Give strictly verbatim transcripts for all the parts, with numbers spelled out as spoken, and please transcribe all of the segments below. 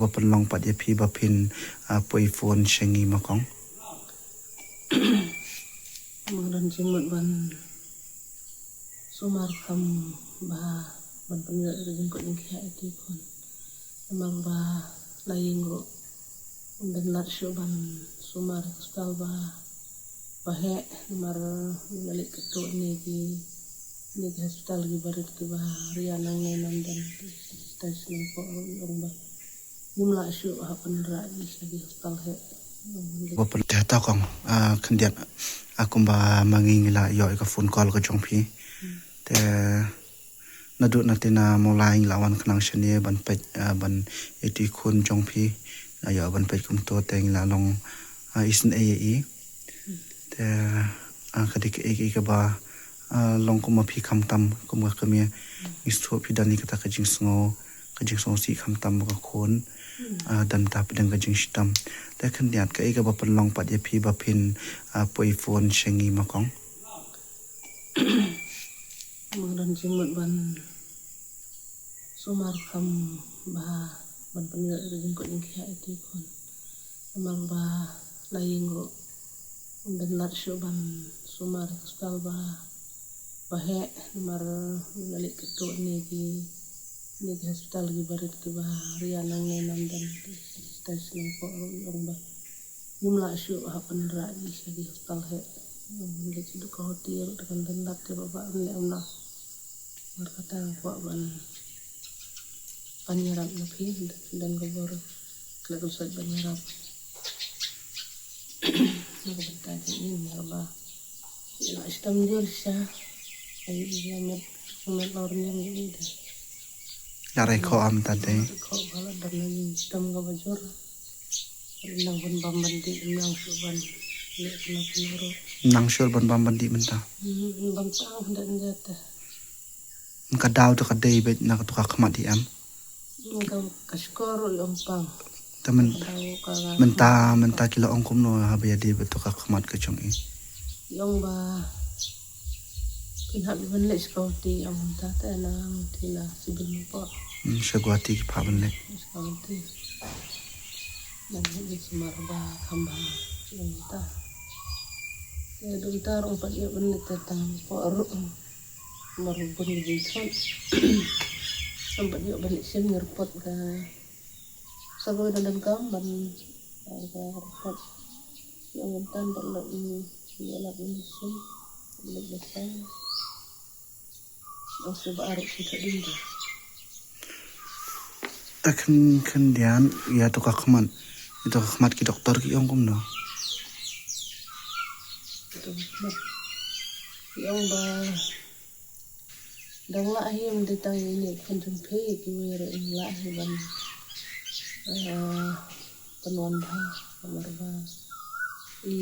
Ba pynlong pat ïa phi ba phin, ah, poi phone sha ngi ma kong. Mangdan jingmut ban sumar kham ba ban pynïoh ïa ka jingkoit jingkhiah ïa ki khun. Namar ba la ïing ruh ym don lad shuh ban sumar ïa ka hospital ba, ba heh, namar la leit kyrtuh ne ki, ne ki hospital ki barit kiba ria nangne namdan. Stai shnong ko ruh ong ba ngim lah shuh ha pynrah ïa ki hospital heh. Ba pynrah ta kong, ah, khyndiat, ah, kumba ma ngi ngi la ïoh ïa ka phone call ka jong phi. Te naduh na te na Mawlai ngi la wan khnang shane ban peit, ah, ban ïa i khun jong phi. Ïa ban peit kumto te ngi la long, ah, isynei ïa i. Te, ah, ka dei kaei kaei kaba, ah, long kum ma phi khamtam kum ka kmie. Ngi sngewthuh phi don ïa kata ka jingsngew, ka jingsngewsih khamtam ba ka khun, ah, don ta pdeng ka jingshitom. Te khyndiat kaei kaba pynlong pat ïa phi ba phin, ah, poi phone sha ngi ma kong. Mangdan jingmut ban sumar kham ba ban pynïoh ïa ka jingkoit jingkhiah ïa ki khun. Namar ba la ïing ruh ym don lad shuh ban sumar ïa ka hospital ba, ba heh, namar la leit kyrtuh ne ki, ne ki hospital ki barit kiba ria nangne namdan. Stai shnong ko ruh ong ba ngim lah shuh ha pynrah ïa ki hospital heh. Ong leit sha duh ka hoti ruh te kan don lad te ba ba ym leh ym noh. Mar kata nga kwah ban, ban ïarap na phi, don ka bor khlem kan sait ban ïarap. Na ka bynta jong ngi ïa ba ïa la shitom jur sha. Ai ïa met, met lor niam ïa ida. La rai khoh am ta te. Khoh ba la don na ïa shitom ka ba jur. Nang ban bam ban dih, nang shu ban leh kano kano ruh. Nang shu ban bam ban dih mynta. Hmm, bam tang hynda hynda te. Ka daw te ka dei beit na ka tu ka khmat hi em. Ka, ka shkor ruh ong pang. Te myn-, ka daw ka, ka mynta, khmat mynta ki la ong kumno haba ïa dei beit tu ka khmat ka jong i. Ong ba kin hap ban leh sha Guwahati ong mynta te na ti la sibil mo po. Hmm, sha Guwahati ki phah ban leh. Sha Guwahati. Nang hi sumar ba kham ba ong mynta. Te dun ta ruh pat ïa ban leh te tang po ruh. Mar bun ki jingthon. Sam pat ïoh ban leh sim ngi report ka. Sa ko dan dan kam ban, ah, ka report. Ïoh ngan tan ban leh ni, ïoh leh ban leh sim. Leh ban tan. Ong se ba aruk si thading da. Ta khen, khen dian, ïa tu ka khmat. Ïa tu ka khmat ki doktor ki ong kumno. Ïa tu ka khmat. Ki ong ba dang lah hi ym dei tang ïa ine i khun jong phi, kiwei ruh ym lah hi ban, ah, pynwan bha, namar ba i,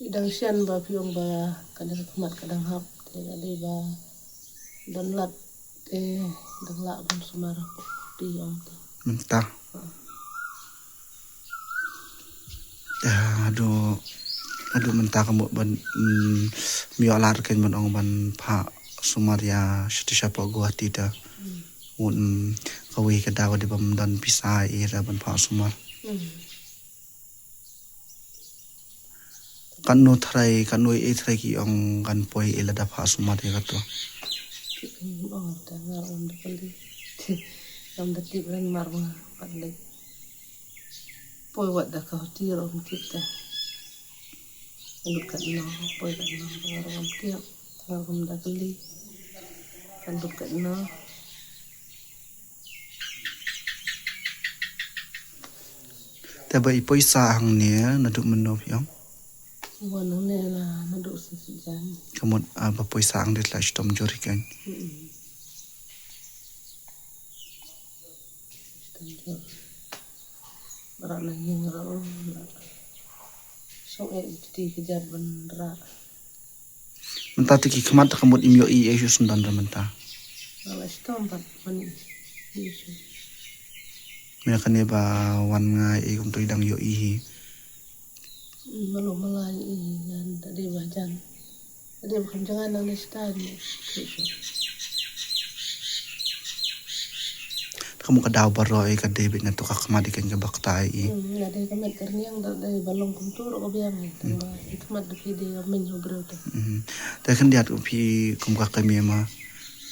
i dang shen ba phi ong ba ka dei ka khmat ka dang hap, te ka dei ba don lad te dang lah ban sumar phi ong te. Mynta. Ah. Ïa, haduh, haduh mynta ka mut ban, mm, ym ïoh lad kein ban ong ban phah sumar ïa shatei shapoh Guwahati te. Hmm. Mut, mm, kawei ka daw ka dei bym don pisa ïa da ban phah sumar. Hmm. Katno tharai, katno ei ei tharai ki ong kan poi ei lada phah sumar ïa kato. Ki ong te nga ong da kali. Ngam da tip ren mar nga pat leh. Poi wat da ka hoti ruh ym tip te. Lut katno, poi katno, nga ruh ngam tip. Nga ruh ngam da kali. Kan lut katno. Te ba i poi sah hangne naduh mynno phi ong? Wan hangne la naduh shisha jan. Ka mut, ah, ba poi sah hangne la shitom jur hi kein. Mm-mm. Shitom jur. Ba rah na ïing ruh la. Shong eh ti ka jat ban rah. Mynta te ki khmat te ka mut im ïohi ei shuh shen don re mynta. Nga la shitom pat mane ei shuh. Me kane ba wan nga ei kumto i dang ïohi hi. Malo mala ïohi hi jan ta dei ba jan. Ta dei ba kham jngai nang dei shata ni. Ka mut ka daw baroh i ka dei beit na to ka khmat i kan ka bakta i. Hmm, nga dei ka met ka rniang da dei ba long kumtu ruh ka biang. Hmm. Tang ba i khmat da phi dei ka men ho briew te. Hmm. Te khyndiat phi kum ka kmie ma,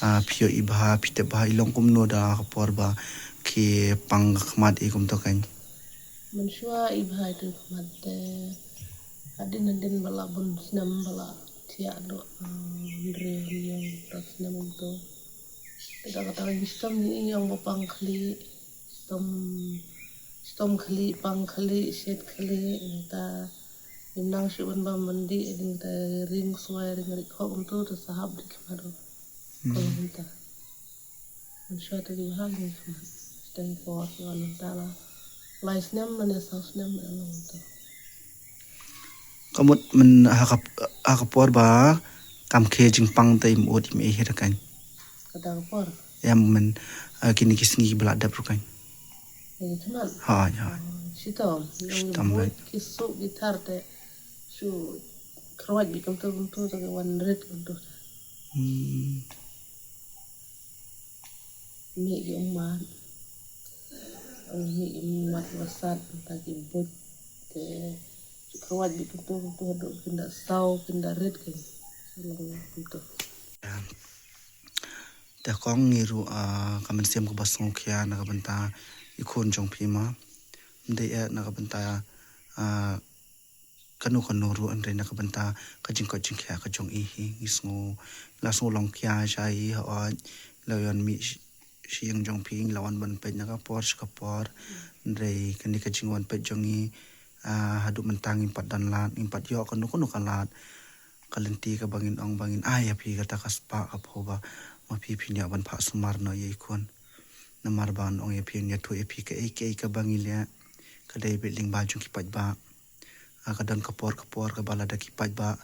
ah, phi ïoh i bha, phi tip bha i long kumno da ka por ba ki pang ka khmat i kumto kan. Mynshuwa i bha i tu khmat te. Hadien hadien ba la bun snem ba la thiah doh, ah, hynriew hynñiew hynriew snem kumto. Te da kata ka jingshitom i ong ba pang khlieh, shitom, shitom khlieh, pang khlieh, shet khlieh, nangta ngim nang shuh ban bam ban dih, hadien kata ring swai ring rikhok kumto te sa hap dih khmat ruh. Hmm. Ka long kumta. Mynshuwa te ki bha ki khmat. Te ki por ki wan mynta la lai snem lane saw snem la long kumto. Ka mut myn ha ka, ha ka por ba kam khie jingpang te im ut im ei hi ra kan. Kata ka por. Ïa myn, ah, kine ki sngi ba la dep ru kan. Ïa ki khmat. Ha, ha. Oh, shitom. Shitom, right. Ki suk ki thar te shu khrwat beit kumto kumto te ki wan rit kumto. Hmm. Mih ki ummat. Mih ki ummat wasat, nangta ki buit. Te shu khrwat beit kumto kumto haduh kin da saw, kin da rit kin. Shu long kumto. Te kong ngi ruh, ah, ka mynsiem kaba sngewkhia na ka bynta i khun jong phi ma. Ym dei eh na ka bynta, ah, kano kano ruh, hynrei na ka bynta ka jingkoit jingkhiah ka jong i hi, ngi sngew, la sngew long khia sha i, hooid, la wan mih sh-, sha ïing jong phi, la wan ban peit na ka por sha ka por, hynrei kane ka jingwan peit jong i, ah, haduh mynta ngim pat don lad, ngim pat ïoh kano kano ka lad, ka lynti kaba ngin ong ba ngin ai ïa phi kata ka spah ka phew ba ma phi phin ïoh ban phah sumar noh ïa i khun. Namar ba ngan ong ïa phi, ngan ïathuh ïa phi kaei kaei kaba ngi leh, ka dei beit lyngba jong ki paidbah. Ah, ka don ka por ka por kaba lada ki paidbah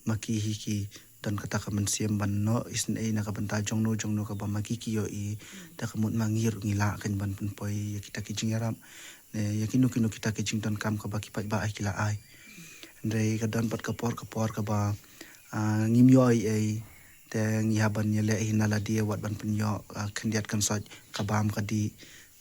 ma ki hi ki don kata ka mynsiem ban noh isynei na ka bynta jongno jongno kaba ma ki ki ïohi, te ka mut ma ngi ruh ngi lah kan ban pynpoi ïa kita ki jingïarap ne ïa kino kino kita ki jingdonkam kaba ki paidbah ai ki la ai. Hynrei ka don pat ka por ka por kaba, ah, ngim ïoh ei ei, te ngi hap ban ïaleh hi na lade wat ban pynïoh, ah, khyndiat khynsoit ka bam ka dih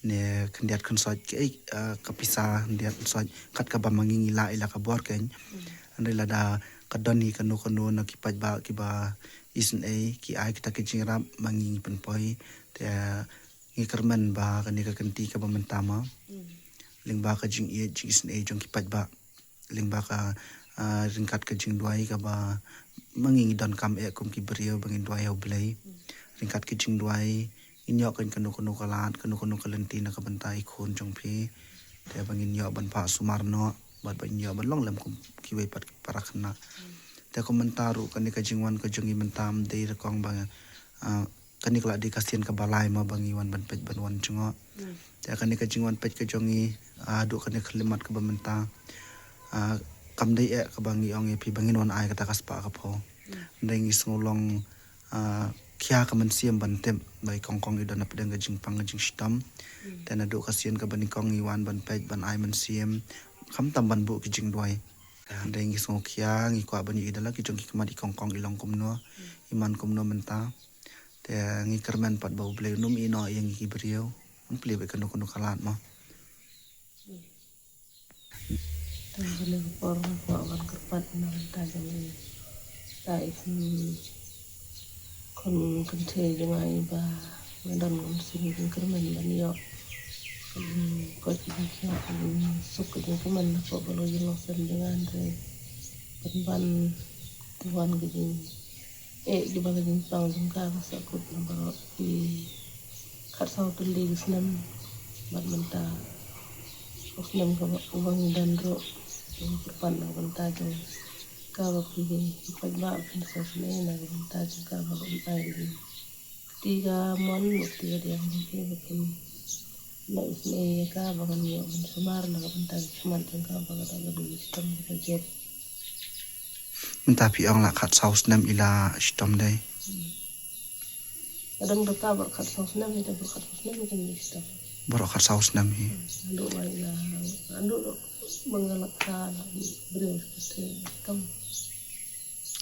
ne khyndiat khynsoit kaei, ah, ka pisa khyndiat khynsoit kat kaba ma ngi ngi lah ïa la ka bor kan. Mm. Hynrei lada ka don hi kano kano na ki paidbah kiba isynei ki ai kita ki jingïarap ma ngi ngi pynpoi, te, ah, ngi kyrmen ba kane ka kynti kaba mynta ma. Mm. Lyngba ka jingïeit jingisynei jong ki paidbah. Lyngba ka, ah, ryngkat ka jingduwai kaba ma ngi ngi donkam eh kum ki briew ba ngin duwai ha U Blei. Mm. Ryngkat ka jingduwai ngin ïoh kan kano kano ka lad, kano kano ka lynti na ka bynta i khun jong phi. Te ba ngin ïoh ban phah sumar noh, bad ba ngin ïoh ban long lem kum kiwei pat ki para khynnah. Mm. Te kum mynta ruh kane ka jingwan ka jong i mynta ym dei ruh kong ba, ah, kane ka la dei ka sien kaba lai ma ba ngi wan ban peit ban wan jngoh. Hmm. Te kane ka jingwan peit ka jong ngi, ah, haduh kane ka khyllipmat kaba mynta, ah, kam dei eh kaba ngi ong ïa phi ba ngin wan ai kata ka spah ka phew. Hmm. Hynrei ngi sngew long, ah, khia ka mynsiem ban tip ba i kong kong i don hapdeng ka jingpang ka jingshitom. Hmm. Te naduh ka sien kaba nyngkong ngi wan ban peit ban ai mynsiem, khamtam ban buh ki jingduwai. Hynrei ngi sngew khia, ngi kwah ban ïohi da la ki jong ki khmat i kong kong i long kumno, hmm, i man kumno mynta. Te ngi kyrmen pat ba U Blei un ym ïehnoh ïa ngi ki briew, un plie beit kano kano ka lad mo. Tang kane ka por nga kwah ban kyrpad na ka bynta jong i. Ta i khun, khun kynthei jong nga iba nga don ngam sngewsih kyrmen ban ïoh. Ka jingkoit ka jingkhiah ka jingsuk ka jingkmen na ka bynta ka jinglong sem jong nga, hynrei pynban te wan ka jing eh, kiba ka jingpang jong ka ka sahkut na baroh ki khatsaw tylli ki snem. Bad mynta u snem kaba u ba ngi don ruh, ngi kyrpad na ka bynta jong ka ba phi ki paidbah phin sngewsynei na ka bynta jong ka ba ka un ai ka jingkti kamon bad kti kadiang jong phi ba phin ïoh isynei ïa ka ba ngan ïoh ban sumar na ka bynta ki khmat jong ka ba ka dang ka dei shitom ka jot. Mynta phi ong la khatsaw snem i la shitom dei. Hmm. Ka dang da ta baroh khatsaw snem hi, ta baroh khatsaw snem hi kan ïa shitom. Baroh khatsaw snem hi. Hmm. Haduh ba i la, haduh ba nga la kha la briew shitom.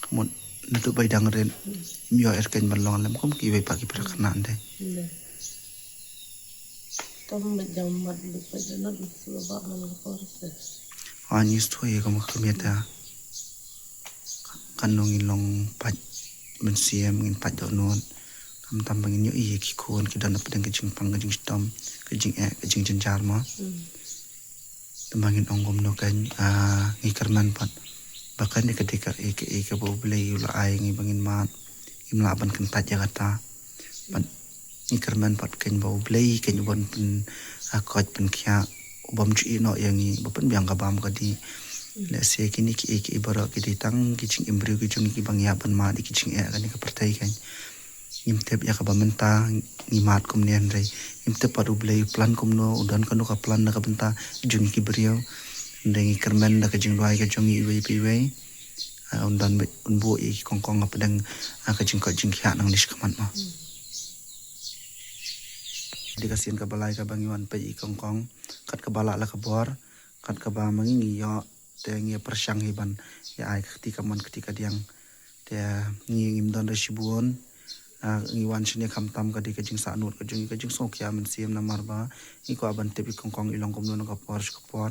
Ka mut naduh ba i dang rit. Hmm. Im ïoh er kan ban long lem kum kiwei pat ki para khynnah dei. Hmm. Tam ba jam mat ba ka jana ba ka ba man ka por te. Ani sto ye ka ma ka miata. Kan nong in long pat mynsiem ngin pat do non. Kam tam ba ngin ïoh ïa ki khun ki don na pdeng ka jingpang ka jingshitom ka jingeh ka jingjynjar ma. Hmm. Te ba ngin ong kumno kan, ah, ngi kyrmen pat ba kan ïa ka dei ka, ïa ka, ïa ka ba U Blei u la ai ngi ba ngin mad. Ngim lah ban kyntait ïa kata. Bad ngi kyrmen pat kan ba U Blei kan u ban pyn, ah, koit pynkhiah, u bym ju ïeh noh ïa ngi, ba pynbiang ka bam ka dih. Lehse kine ki, ki, ki baroh ki dei tang ki jingim briew ki jong ngi ki ba ngi hap ban mad ïa ki jingeh kane ka pyrthei kan. Ngim tip ïa kaba mynta ngi mad kumne hynrei ngim tip pat U Blei u plan kumno, u don kano ka plan na ka bynta jong ngi ki briew. Hynrei ngi kyrmen da ka jingduwai ka jong ngi iwei pa iwei. Ah, un don bad un buh ïa ki kongkong hapdeng, ah, ka jingkoit jingkhiah nangne shakhmat ma. Dei ka sien kaba lai kaba ngi wan peit ïa ki kongkong kat kaba lah la ka bor, kat kaba ma ngi ngi ïoh, te ngi ïa pyrshang hi ban ïa ai ka kti kamon kti kadiang. Te ngi ngim don da shibun, ah, ngi wan shane khamtam ka dei ka jingsahnud ka jong ngi, ka jingsngewkhia mynsiem namar ba ngi kwah ban tip ïa ki kongkong i long kumno na ka por sha ka por.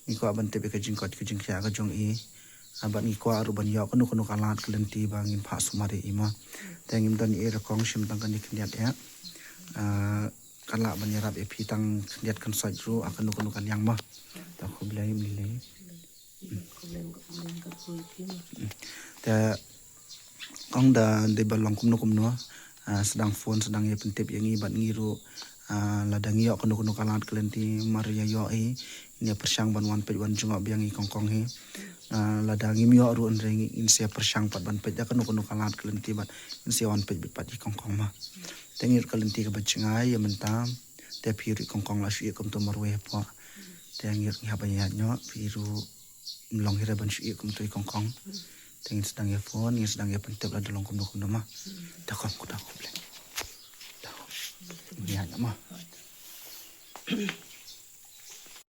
Ngi kwah ban tip ïa ka jingkoit ka jingkhiah ka jong i. Ah, bad ngi kwah ruh ban ïoh kano kano ka lad ka lynti ba ngin phah sumar ïa i ma. Te ngim don ei ei ruh kong shim tang kane khyndiat ïa. Ah, ka lah ban ïarap ïa phi tang khyndiat khynsoit ruh, ah, kano kano ka liang ma. Te khublei, khublei. Te kong da dei ba long kumno kumno, ah, sdang phone, sdang ïa pyntip ïa ngi bad ngi ruh, ah, lada ngi ïoh kano kano ka lad ka lynti mar ïa ïoh hi, ngin ïa pyrshang ban wan peit wan jngoh biang ïa ki kongkong hi. Ah, lada ngim ïoh ruh hynrei ngin sa ïa pyrshang pat ban peit da kano kano ka lad ka lynti bad ngin sa ïa wan peit beit pat ïa ki kongkong ma. Te ngi ruh ka lynti kaba jngai ïa mynta, te phi ruh ïa ki kongkong la shu ïeh kumto marwei hapoh. Te ngi ruh ngi hap ban ïaid noh, phi ruh ym long hi re ban shu ïeh kumto ïa ki kongkong. Te ngin sdang ïa phone, ngin sdang ïa pyntip lada long kumno kumno ma. Te kong, khublei. Te kong. Ïa ma.